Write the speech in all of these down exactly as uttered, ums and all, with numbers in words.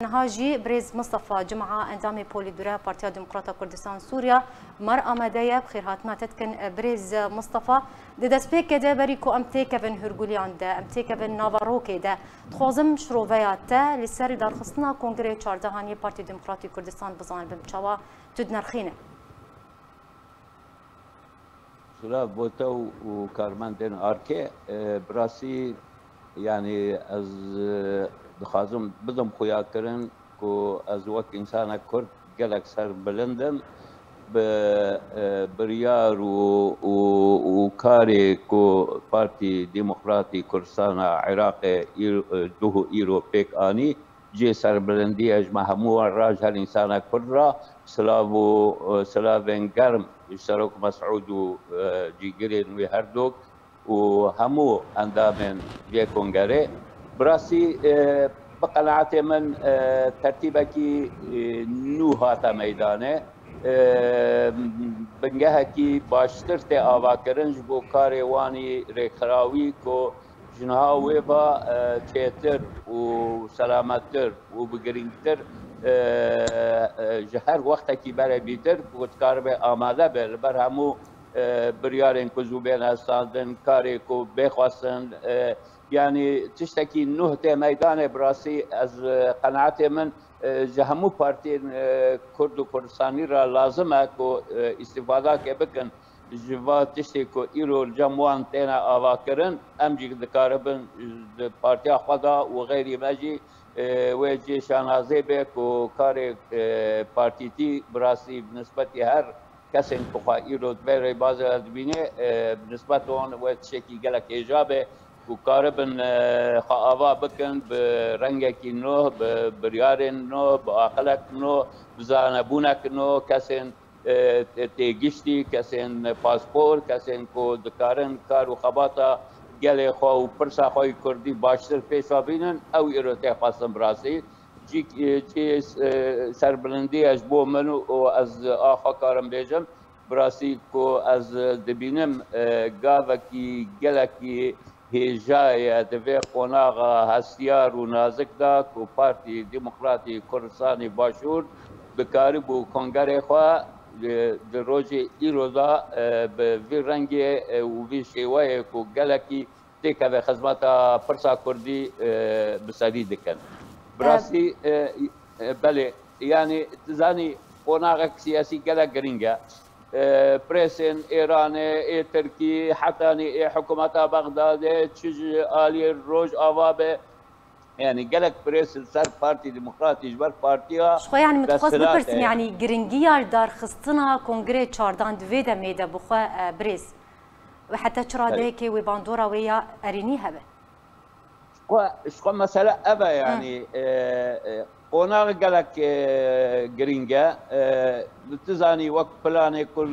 Niha jî birêz Mistefa Cuma, endamê Polîtbüro Partiya Demokrata Kurdistan Sûriya, mar amade ye. Bi xêrhatina te dikin, birêz Mistefa. Di destpêkê de berî ku em têkevin hûrguliyan de, em têkevin nava rokê de, dixwazim şiroveya te li ser darxistina Kongrê çardehan yê Partiya Demokratî Kurdistan bizanibim. Çawa tu dinirxîne? Silav bo te û, û karmendên Arkê. E, bi rastî, yanî ez, e, dixwazim bidim xuyakirin ku ez wek însanek Kurd gelek serbilind im bi, e, biryar û, û, û karê ku Partî Demokratî Kurdistana Iraqê îro, e, duh û îro pêk anî. Cihê serbilindiyê ji me hemû wan re, ji her însanek Kurd re silav û, e, silavên germ ji Serok Mesûd û, e, cîgirên wî herdok û hemû endamên vê kongerê. Bi rastî, e, bi qenaetê min, e, tertîbekî, e, nû hate meydanê. E, bingehekî baştir tê avakirin ji bo karê wanî rêxirawî ku ji niha wê ve, e, çêtir û selamettir û bi girîngtir, e, e, ji her wextekî berê bîtir ku dikaribe amade be li ber hemû, e, biryarên ku zû bêne standin, karê ku bê xwestin, e, yanî tiştekî nuh tê meydanê. Bi rastî ez, e, qenaetê min, e, ji hemû partiyên, e, Kurd û Kurdistanî re lazim e ku, e, îstîfadake bikin ji va tiştê ku îro li cem wan têne avakirin, em jî dikaribin di partiya xwe de û xeyrî me jî, e, wê cihê şanazê be ku karê, e, partîtî bi rastî bi nisbetî her kesên ku xwe îro di vê rêbazê de dibîne, e, bi nisbet wan wê tiştekî gelek hêja be ku karibin, e, xwe ava bikin bi rengekî nû, bi biryarên nû, bi aqilek nû, bi zanebûnek nû, kesên e, tê-, têgiştî, kesên paspor, kesên ku dikarin kar û xebata gelê xwe û pirsa xwe yî kurdî baştir pêş ve bînin, ew îro tê xwestin bi rastî. Cî-, e, cî, e, serbilindî ye ji bo min û, û ez a xwe karim bêjim, bi rastî ku ez dibînim, e, gavekî gelekî hêja ye di vê qonaxa hestiyar û nazik de ku Partî Demokratî Kurdistanê Başûr dikaribû kongerê xwe, e, di rojê îro de, e, bi vî rengê, e, û vî şêweyê ku gelekî têkeve xizmeta pirsa kurdî, e, bi serî dikin. Bi E, rastî, e, e, belê, yanî, tu zanî, qonaxek siyasî gelek girîng e. E, presên Êranê, ê Tirkî, hetanî ê hikûmeta Bexdadê, çi ji aliyê Rojava be, yanî gelek pres li ser Partî Demokratî ji ber partiya Ji xwe, yanî, min dixwest desthilatê bipirsim, ye. Yanî, giringiya li darxistina Kongrê çardan di vê demê de bi xwe, e, birêz, we heta çi Belê. Radeyekê wê bandora wê ya erênî hebe? Ji xwe, ji xwe mesele ev e, Hı. Yanî, e, e, qonax gelek, e, girîng e. E, tu zanî, wek planê ku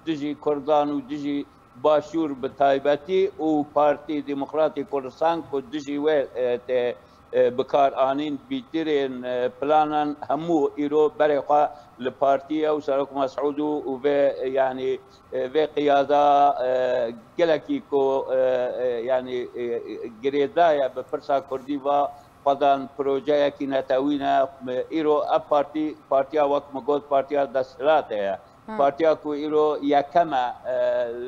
dijî Kurdan û dijî Başûr bi taybetî û Partî Demokratî Kurdistan ku dijî wê, e, tê, e, bikar anîn, bîtirên, e, planan hemû îro berê xwe li partî ye û Serok Mesûd û, û vê, e, yanî, e, vê qiyada, e, gelekî ku, e, e, yanî, e, e, girêdaye bi pirsa kurdî ve xwedan projeyekî netewî ne. Îro ev partî, partiya wek min got, partiya desthilatê ye. Hı. Partiya ku îro yekem e, e,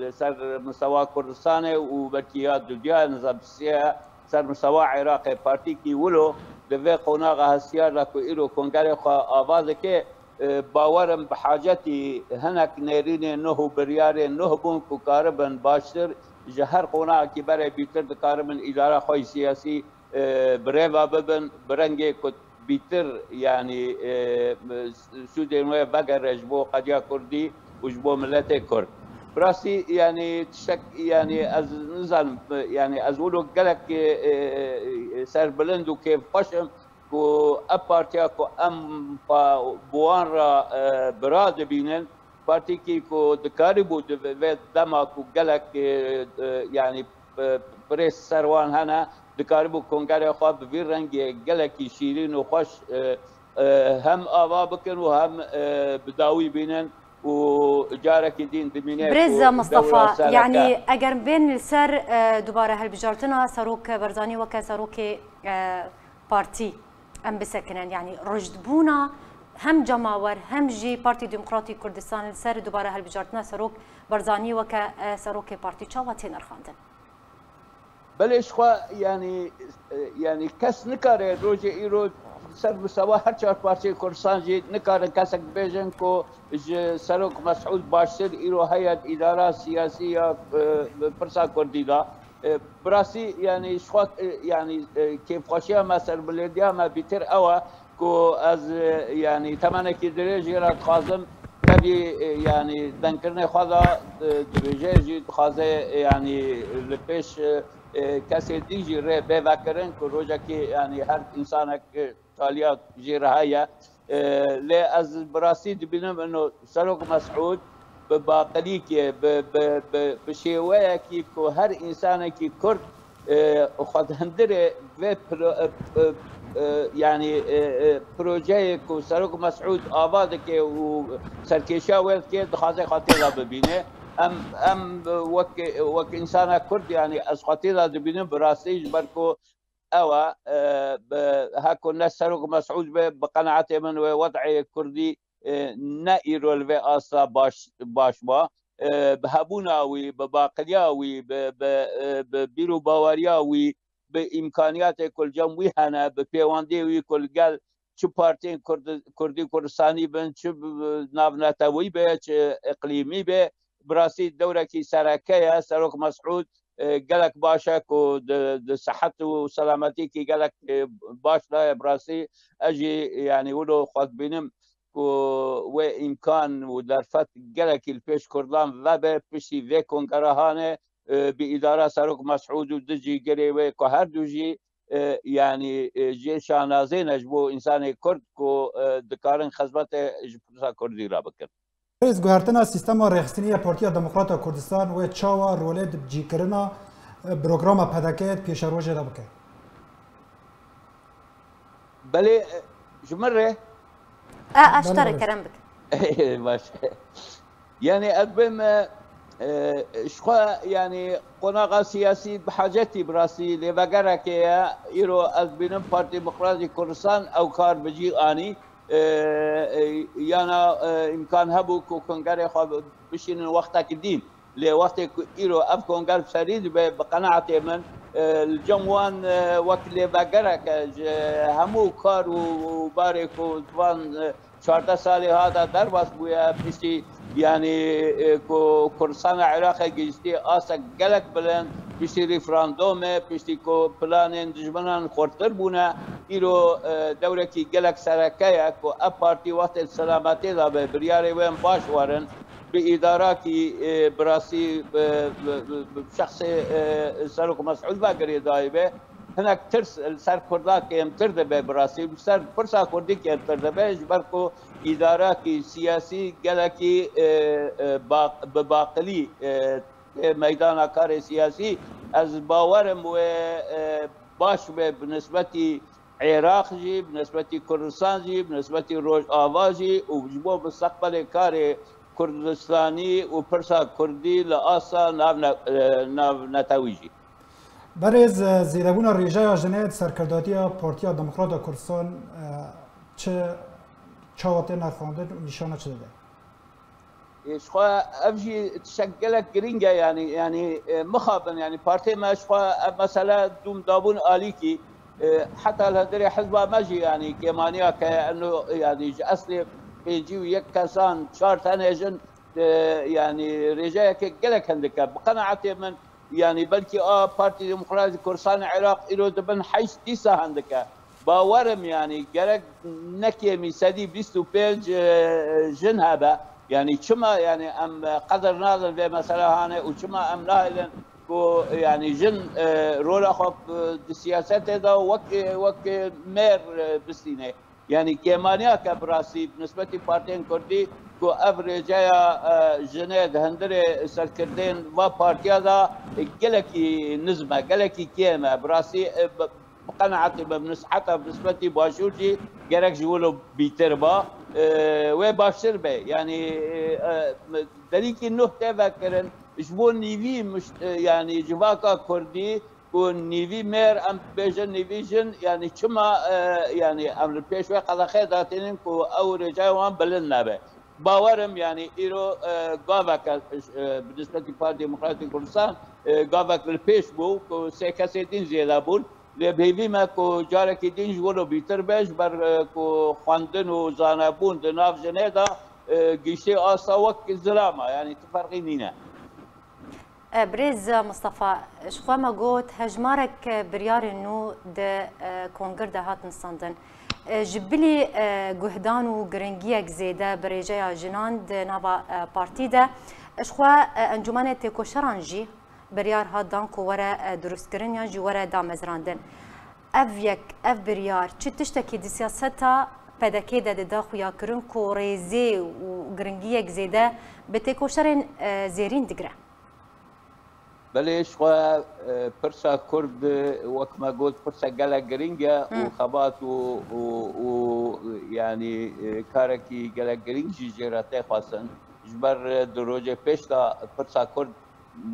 li ser mistewa Kurdistanê û belkî ya dudiya nizam pisiye ser mistewa Iraqê. Partîkî wilo di vê qonaxa hestiyar de ku îro kongerê xwe ava dike, e, bawer im bi hacetî hinek nêrînên nuh û biryarên nuh bûn ku karibin baştir ji her qonaxekî berê bîtir dikaribin îdara xwe yî siyasî, e, bi rê ve bibin, bi rengê ku bîtir, yanî, e, sûdên wê vegere ji bo qediya kurdî û ji bo miletê kurd. Bi rastî, yanî, tiştek, yanî, ez nizanim, yanî, ez wilo gelek, e, e, serbilind û kêfxweş im ku ev partiya ku em pa-, bi wan re, e, bira dibînin, partîkî ku dikarîbû di vê dema ku gelek, e, e, yanî, e, birêz ser wan hene, dikarîbû kongerê xwe bi vî rengê gelekî şîrîn û xweş, e, e, hem ava bikin û hem, e, bi dawî bînin û carekî din dimîne Birêz ku Mistefa, dewra sereke. Yanî eger bên li ser, e, dubare hilbijartina Serok Barzanî weke serokê, e, partî, Em bisekinin, yanî rijdbûna hem cemawer hem jî Partî Demokratî Kurdistan li ser dubare hilbijartina Serok Barzanî weke, e, serokê partî çawa tê nirxandin? Belê, ji xwe, yanî, e, yanî kes nikare rojê îro ser mistewa her çar parçeyê Kurdistan jî nikarin kesek bibêjin ku ji Serok Mesûd baştir îro heye di îdara siyasî ya, e, pirsa Kurdî de. E, bi rastî, yanî, ji xwe, e, yanî, e, kêfxweşiya me, serbilidiya me bîtir ew e ku ez, e, yanî, temenekî dirêj jê re dixwazim, tevî, e, yanî, dengkirinê xwe de, e, dibêje jî dixwaze, e, yanî, li pêş, e, e, kesê dî jî rê bê vekirin ku rojekê, yanî, her însanek, e, taliya jê re heye. E, lê ez bi rastî dibînim, ino Serok Mesûd bi baqilîkê, bi, bi, bi, bi şêweyekî ku her însanekî Kurd, e, xwe di hundirê vê pro-, e, e, e, yanî, e, e, projeyê ku Serok Mesûd ava dike û serkêşiya wê dike, dixwaze xwe tê de bibîne. Em, em wek, wek însana Kurd, yanî ez xwe tê de dibînim, bi rastî ji ber ku ew e, e, bi, heko ne Serok Mesûd be, bi qenaetê min wê wed'ê Kurdî, e, ne îro li vê asta baş, baş ba. E, bi hebûna wî, bi baqiliya wî, bi, bi, e, bi bîr û baweriya wî, bi îmkaniyatê ku li cem wî hene, bi pêwendiyê wî ku li gel çi partiyên Kurd-, Kurdî Kurdistanî bin, çi bi, bi navnetewî be, çi iqlîmî be, bi rastî dewrekî sereke ye. Serok Mesûd, e, gelek baş e ku di, di sihet û selametiyekî gelek, e, baş de ye. Bi rastî ez jî, yanî, wilo xwe dibînim ku wê îmkan û derfet gelekî li pêş Kurdan vebe piştî vê kongera hane, e, bi îdara Serok Mesûd û du cîgirê wê ku her du jî, e, yanî, e, jê şanazê ne ji bo însanê Kurd ku, e, dikarin xizmetê ji pirsa Kurdî re bikin. Rêz guhertina sîstema rêxistinî ya Partiya Demokrata Kurdistan wê çawa rolê di cîkirina, e, programa P D K'ê di pêşerojê de bike? Belê, e, ji min re? E, e, ji te re, belê, kerem bike. Baş. Yanî ez bêm, e, e, ji xwe, yanî qonaxa siyasî bi hacetî bi rastî lêvegereke ye. Îro ez bînim Partî Demokratî Kurdistan ew kar bi cî anî. E, e, yana, e, îmkan hebû ku kongerê xwe bişînin wextekî dîn. Lê wextê ku îro ev konger serî dibe, bi qenaetê min, e, li cem wan, e, wek lêvegerek e ji hemû kar û, û barê ku di van, e, çardeh salê hate derbas bûye, piştî, yanî, e, ku Kurdistana Iraqê gihiştiye astek gelek bilind, piştî referandumê, piştî ku planên dijminan xurttir bûne, îro, e, dewrekî gelek sereke ye ku ev partî wextê di selametê de be, biryarê wê baş werin, bi îdarakî, e, bi rastî, bi, bi, bi, bi şexsê, e, Serok Mesûd ve girêdayî be, hinek tirs li ser Kurda kêmtir dibe bi rastî, li ser pirsa Kurdî kêmtir dibe, ji ber ku îdarakî siyasî gelekî, e, e, baq-, bi baqilî, e, tê meydana karê siyasî. Ez bawerim wê, e, baş be bi nisbetî Iraq jî, bi nisbetî Kurdistan jî, bi nisbetî Rojava jî û ji bo mustaqbelê karê Kurdistanî û pirsa Kurdî li asta navne-, e, navnetewî jî. Berêz, e, zêdebûna rêjeya jinê di serkirdatiya Partiya Demokrata Kurdistan, e, çi çawa tê nerxandin û nîşana çi dide? Ê, ji xwe ev jî tiştek gelek girîng e, yanî, yanî, e, mixabin, yanî partê me ji xwe ev mesele dûm dabûn alîkî, e, heta li hundirê hizba me jî, yanî, kêmaniya ke eno, yanî, ji eslê pêncî û yek kesan çar tenê jin, e, yanî, rêjeyeke gelek hindik e. Bi qenaetê min, yanî, belkî a Partî Demokratîk Kurdistanê Iraq îro di bin heşt dîsa hindik e. Bawer im, yanî, gerek ne kêmî sedî bîst û pênc, e, jin hebe. Yanî, çima, yanî, em, e, qedir nadin vê mesela hane û çima em nahêlin ku, yanî, jin, e, rola xwe, e, di siyasetê de wek, e, wek, e, mêr, e, bistîne? Yanî kêmaniya ke bi rastî bi nisbetî partiyên kurdî ku ev rêceya, e, jinê di hundirê serkirdên va partiya de gelekî nizm e, gelekî kêm e. Bi rastî, e, bi, bi qenaetê me, bi nis-, heta bi nisbetî başûr jî gerek ji wilo bîtir ba, e, wê baştir be. Yanî, e, e, derîkî nuh tê vekirin, ji bo nîvî miş-, e, yanî civaka kurdî ku nîvî mêr, em bêjin nîvî jin, yanî çima, e, yanî em li pêş wê qedexeyê datînin ku ew rêcayê wan bilind nebe. Bawerim, yanî îro, e, gavek, e, bi nisbetî Partiya Demokratîk Kurdistan, e, gavek li pêş bû ku sê kesê din zêde bûn. Lê bi hêvî me ku carekî din ji wilo bîtir be, ji ber, e, ku xwendin û zanebûn di nav jinê de, e, giştê asta wek zilama, yanî tu ferqî nîne. E, birêz Mistefa, ji xwe me got, hejmarek biryarên nû di, e, kongir de hatin standin. E, ji bilî, e, guhdan û giringiyek zêde bi rêjeya jinan di nava, e, partî de, ji xwe, e, Encûmenê Têkoşeran jî biryar hat dan ku were, e, durustkirin yan jî were damezrandin. Ev yek, ev biryar çi tiştekî di siyaseta P D K'ê de dida xuyakirin ku rêzê û giringiyek zêde bi têkoşerên, e, zêrîn digire? Belê, ji xwe, e, pirsa Kurd, e, wek me got, pirsa gelek giring e û Hı. xebat û, û, û, yanî, e, karekî gelek giring jî jê re tê xwestin. Ji ber, e, du rojê pêş de pirsa Kurd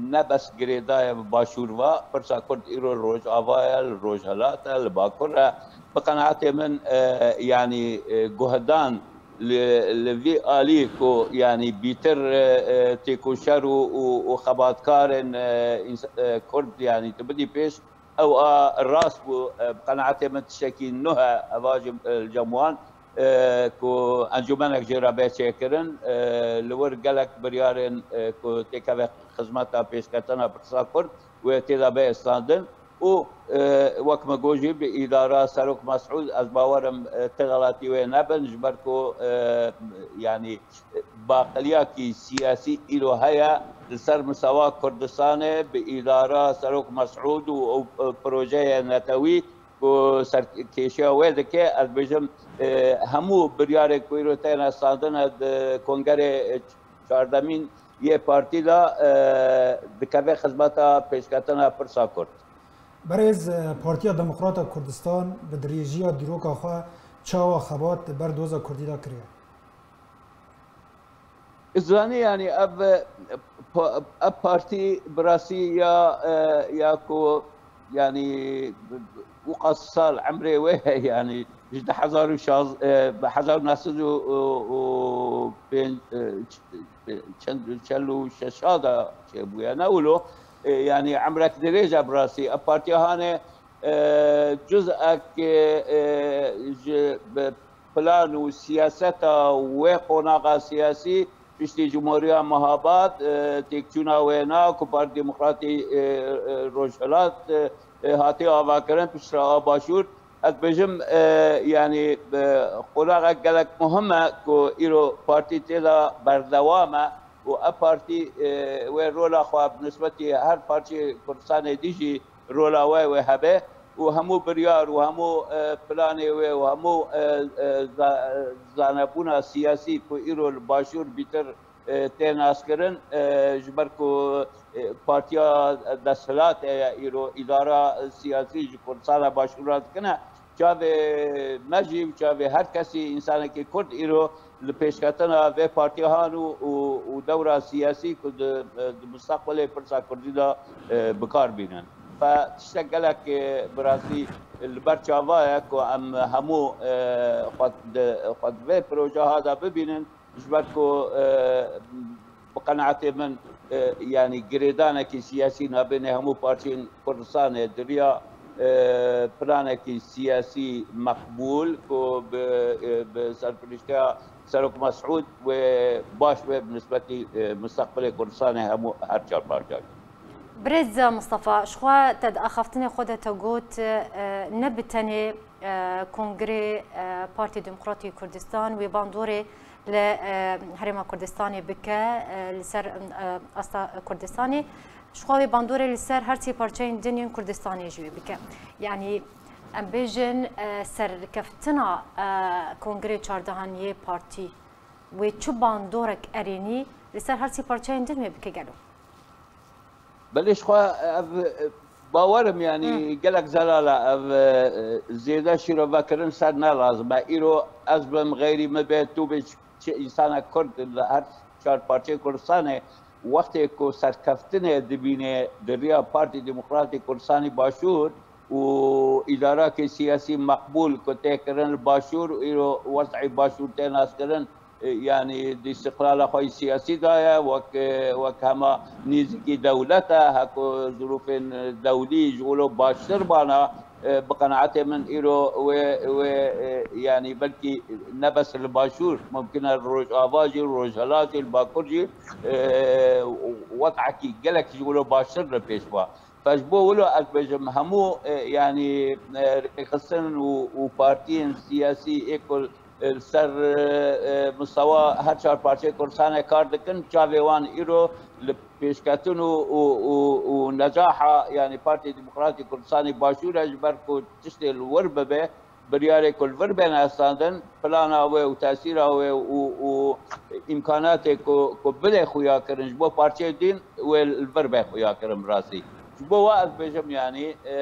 ne bes girêdaye bi Başûr ve, pirsa Kurd îro Rojava ye, li Rojhilat e, li Bakur e. Bi qenaetê min, e, yanî, e, guhdan li, li vî alî ku, yanî, bîtir, e, e, têkoşer û, û, û xebatkarên, e, ins-, e, Kurd, yanî, tu bidî pêş, ew a rast bû, e, bi qenaetê min tiştekî nuh e, eva jî, e, li cem wan, e, ku encûmenek jê re bê çêkirin, e, li wir gelek biryarên, e, ku têkeve xizmeta pêşketina pirsa Kurd wê tê de bê standin û, e, wek me got jî bi îdara Serok Mesûd, ez bawerim, e, ti xelatî wê nebin, ji ber ku, e, yanî, baqiliyakî siyasî îro heye li ser misewa Kurdistanê bi îdara Serok Mesûd û ew, e, projeyê netewî ku serkêşiya wê dike, ez bêjim, e, hemû biryarên ku îro têne standine di kongerê, e, çardemîn yê partî de, e, dikeve xizmeta pêşketina pirsa Kurd. Berêz, e, Partiya Demokrata Kurdistan bi dirêjiya dîroka xwe çawa xebat li ber doza Kurdî de kiriye? Zanî, yanî ev, e, pa-, ev partî bi rastî ya, e, ya ku, yanî, wiqas sal emrê wê heye, yanî ji du hezar û şazdeh, e, bi hezar û neh sed û, û, û pênc, e, ç-, e, çend, çel û şeş de çêbûye. Ne wilo, e, yanî emrek dirêj e bi rastî. Ev partiya hanê, e, cuzek, e, e, ji bi plan û siyaseta wê qonaxa siyasî piştî Cumhuriya Mehabad, e, têkçûna wêna ku Partiya Demokratî, e, e, Rojhilat, e, e, hatiye avakirin, piştre a Başûr. Ez bêjim, e, yanî, e, qonaxek gelek muhim e ku îro partî tê de berdewam e û ev partî, e, wê rola xwe bi nisbetî her parçeyê Kurdistanê dî jî rola wê wê hebe û hemû biryar û hemû, e, planê wê û hemû, e, e, za-, zanebûna siyasî ku îro li Başûr bîtir, e, tê naskirin, e, ji ber ku, e, partiya desthilatê ye îro îdara siyasî ji Kurdistana Başûr re dikine. Çavê me jî û çavê her kesî, însanekî Kurd îro li pêşketina vê partiya han û, û, û dewra siyasî ku di, di mustaqbilê pirsa Kurdî de, e, bi kar bînin. Fe tiştek gelek, e, bi rastî li ber çava ye ku em hemû, e, xwe di, xwe di vê projeha de bibînin, ji ber ku, e, bi qenaetê min, e, yanî girêdanekî siyasî nabênê hemû partiyên Kurdistanê di riya, e, planekî siyasî meqbûl ku bi, e, bi serpiriştiya Serok Mesûd wê baş be bi nisbetî, e, mustaqbilê Kurdistanê hemû her çar parçan. Birêz Mistefa, ji xwe te di axaftinê xwe de te got, e, ne bi tenê, e, Kongrê, e, Partiya Demokratî Kurdistan wê bandorê li, e, Herêma Kurdistanê bike, e, li ser, e, asta Kurdistanê. Ji xwe wê bandorê li ser her sê parçeyên din yên Kurdistanê jî wê bike. Yanî, em bêjin, e, serkeftina, e, Kongrê çardehan yê partî wê çi bandorek erênî li ser her sê parçeyên din wê bike gelo? Belê, ji xwe ev, e, bawerim, yanî Hı. gelek zelal e, ev, e, zêde şîrovekirin ser ne lazim e. Îro ez bim, xeyrî min be, tu be, çi, çi însanek Kurd li her çar parçeyê Kurdistanê, Wextê ku serkeftinê dibîne di riya Partî Demokratîk Kurdistanê Başûr û îdarakê siyasî meqbûl ku tê kirin li Başûr û îro wez'ê Başûr tê naskirin, e, yanî di îstiqlala xwe yî siyasî daye, wek, e, wek hema nêzîkî dewlet e, heko zirûfên dewlî ji wilo baştir bana, e, bi qenaetê min îro wê, wê, e, yanî belkî ne bes li Başûr, mumkin e li Rojava jî, Rojhilat jî, li Bakur jî, e, wez'ekî gelek ji wilo baştir li pêş ba. Fe ji bo wilo ez bêjim, hemû, e, yanî, e, rêxistin û, û partiyên siyasî ê ku li ser, e, e, mistewa her çar parçeyê Kurdistanê kar dikin, çavê wan îro li pêşketin û, û, û, û necaha, yanî Partî Demokratîk Kurdistanê Başûr e, ji ber ku tiştê li wir bibe, biryarê ku li vir bêne estandin, plana wê û tesîra wê û, û îmkanatê ku, ku bidê xuyakirin ji bo parçeyê din, wê li vir bê xuyakirin bi rastî. Ji bo wa ez bêjim, yanî, e,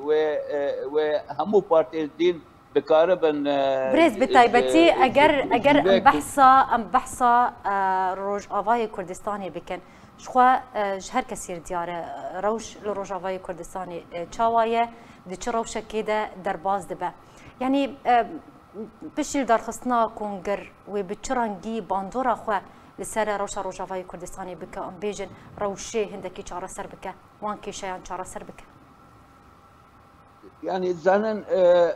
wê, e, wê hemû partiyên din dikaribin, e, Birêz, bi ji, taybetî ji, eger, ji eger vê em ku behsa, em behsa, e, Rojavayê Kurdistanê bikin, ji xwe, e, ji her kesî re diyar e, rewş li Rojavayê Kurdistanê, e, çawa ye, di çi rewşekê de derbas dibe? Yanî, e, piştî li darxistina konger wê bi çi rengî bandora xwe li ser rewşa Rojavayê Kurdistanê bike, em bêjin rewşê hindekî çareser bike, wan kêşeyan çareser bike? Yanî zanin, e,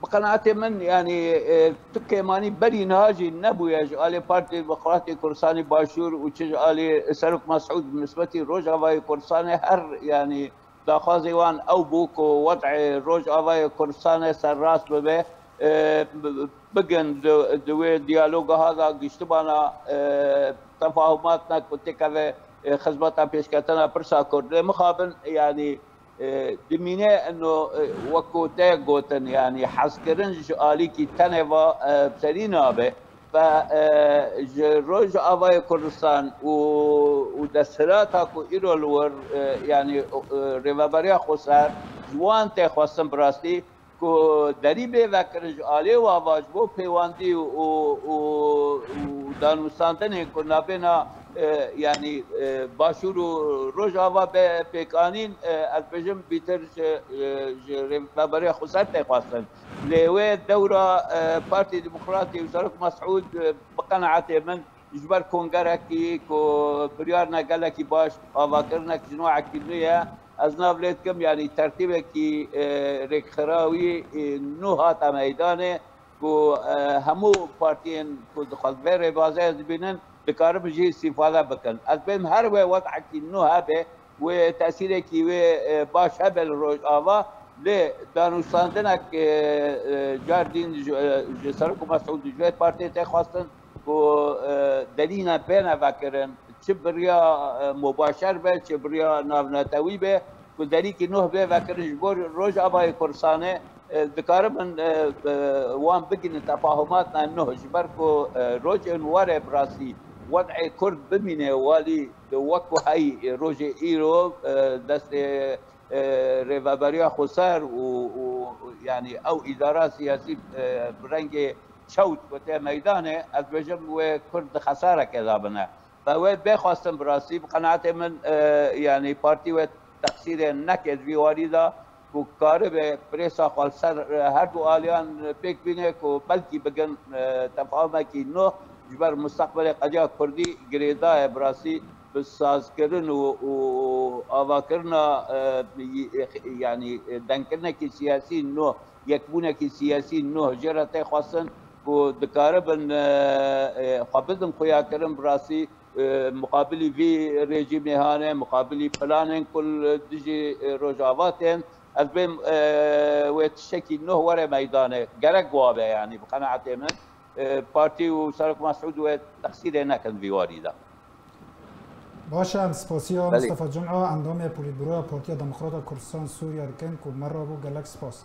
bi qenaetê min, yanî, e, tu kêmanî berî niha jî nebûye ji alê Partî Demokratîk Kurdistanê Başûr û çi ji alê Serok Mesûd bi nisbetî Rojavayê Kurdistanê her, yanî, daxwazê wan ew bû ku wez'ê Rojavayê Kurdistanê serrast bibe, e, bi-, bigin di, di wê diyaloga hada giştibana, e, tefahumatna ku têkeve, e, xizmeta pêşketina pirsa Kurd. Lê mixabin, yanî, e, dimîne ino, e, wek ku te gotin, yanî hezkirin ji alîkî tenê va, e, serî nabe. Ve, e, ji Rojavayê Kurdistan û, û desthilata ku îro li wir, e, yanî, e, Rêveberiya Xweser ji wan tê xwestin bi rastî ku derî bê vekirin ji alê wa va ji bo pêwendî û, û, û danûstandinên ku navbêna, e, yanî, e, Başûr û Rojava be pêkanîn, e, ez bêjim bîtir ji, e, ji Rêveberiya Xweser tê xwestin. Lê wê dewra, e, Partî Demokratî û Serok Mesûd, e, bi qenaetê min ji ber kongerekî ku biryarine gelekî baş, avakirinek ji nû ekî nû ye, ez nav lê dikim, yanî tertîbekî, e, rêkxirawî, e, nû hate meydanê ku, e, hemû partiyên ku dixwazin vê rêbazê dibînin, dikaribin jî îstîfade bikin. Ez bêm her wê wez'ekî nû hebe, wê tesîrekî wê, e, baş hebe li Rojava, lê danûstandinek, e, e, car din ji, e, ji Serok Mesûd ji vê partiyê tê xwestin ku, e, delîle bêne vekirin, çi bi riya, e, mubaşer be, çi bi riya navnetewî be, ku delîkî nuh bê vekirin ji bo Rojavayê Kurdistanê, e, dikaribin, e, e, wan bigihînin tefahumatna nuh, ji ber ku, e, rojên were bi rastî wez'ê Kurd bimîne walî wek ku heyî, e, rojê îro, e, destê, e, Rêveberiya Xweser û, û, yanî ew îdara siyasî, e, bi rengê çewt ku tê meydanê, ez bêjim wê Kurd di xesarekê de bine. Ve wê bê xwestin bi rastî, bi qenaetê min, e, yanî partî wê teqsîrê neke di vî warî de, ku karibe prêsa xwe li ser, e, her du aliyan pêk bîne ku belkî bigin, e, tefahumekî nû ji ber mustaqbelê qediya Kurdî girêdaye bi rastî bi sazkirin û, û avakirina, e, y-, yanî, e, dengkirinekî siyasî nû, yekbûnekî siyasî nû jê re tê xwestin ku dikaribin, e, e, xwe bidin xuyakirin bi rastî, e, muqabilî vî rejîmê hane, muqabilî planên ku li dijî, e, Rojava tên. Ez bêm, e, wê tiştekî nuh were meydanê. Gerek wabe, yanî bi qenaetê min, e, partî û Serok Mesûd wê teqsîrê nekin vî warî de. Baş e, em spasiya Belê. Mustafa Cum'a, endamê Polîtburoya Partiya Demokrata Kurdistan Sûriye dikin ku me re bû, gelek spas.